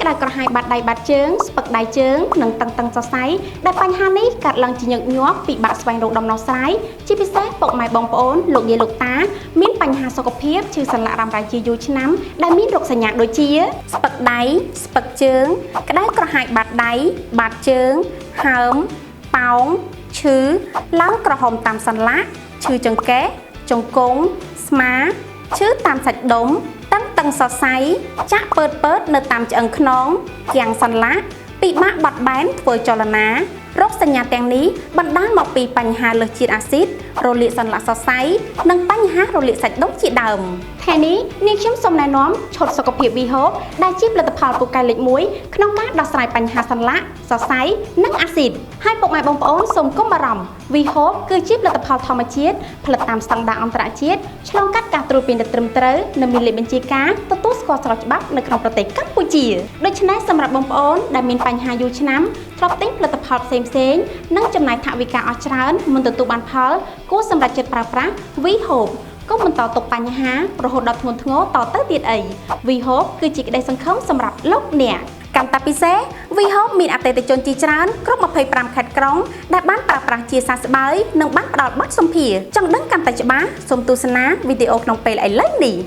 ក្តៅក្រហាយបាតដៃបាតជើងស្ពឹកដៃជើងនិងតឹងតឹងសរសៃដែលបញ្ហានេះកើតឡើងជាញឹកញាប់ពិបាកស្វែងរកដំណោះស្រាយជាពិសេសពុកម៉ែបងប្អូនលោកយាយលោកតាមានបញ្ហាសុខភាពឈឺសន្លាក់រ៉ាំរ៉ៃជាយូរឆ្នាំដែលមានរោគសញ្ញាដូចជាស្ពឹកដៃស្ពឹកជើងក្តៅក្រហាយបាតដៃបាតជើងហើមប៉ោងឈឺឡើងក្រហមតាមសន្លាក់ឈឺចង្កេះជង្គង់ស្មាឈឺតាមសាច់ដុំតឹងតឹងសរសៃចាក់ពើតពើតនៅតាមឆ្អឹងខ្នងគាំងសន្លាក់ពិបាកបត់បែនធ្វើចលនារោគសញ្ញាទាំងនេះបណ្ដាលមកពីបញ្ហាលើសជាតិអាស៊ីតរលាកសន្លាក់សរសៃនិងបញ្ហារលាកសាច់ដុំជាដើមថ្ងៃនេះនាងខ្ញុំសូមណែនាំឈុតសុខភាពវីហូបដែលជាផលិតផលពូកែលេខ1ក្នុងការដោះស្រាយបញ្ហាសន្លាក់សរសៃនិងអាស៊ីតហើយពុកម៉ែបងប្អូនសូមកុំបារម្ភវីហូបគឺជាផលិតផលធម្មជាតិផលិតតាមស្តង់ដារអន្តរជាតិឆ្លងកាត់ការត្រួតពិនិត្យត្រឹមត្រូវនិងមានលេខបញ្ជាការទទួលស្គាល់ស្របច្បាប់នៅក្នុងប្រទេសកម្ពុជាដូច្នេះសម្រាប់បងប្អូនដែលមានបញ្ហាយូរឆ្នាំធ្លាប់ទិញផលិតផលផ្សេងៗនិងចំណាយថវិកាអស់ច្រើនមិនទទួលបានផលគួរសម្រេចចិត្តប្រើប្រាស់វីហូបកុំបន្តទុកបញ្ហារហូតដល់ធ្ងន់ធ្ងរតទៅទៀតអីវីហូបគឺជាក្តីសង្ឃឹមសម្រាប់លោកអ្នកកាន់តែពិសេសវីហូបមានអតិថិជនជាច្រើនគ្រប់25ខេត្តក្រុងដែលបានប្រើប្រាស់ជាសះស្បើយនិងបានផ្ដល់បទសម្ភាសន៍ចង់ដឹងកាន់តែច្បាស់សូមទស្សនាវីដេអូក្នុងពេលឥឡូវនេះ។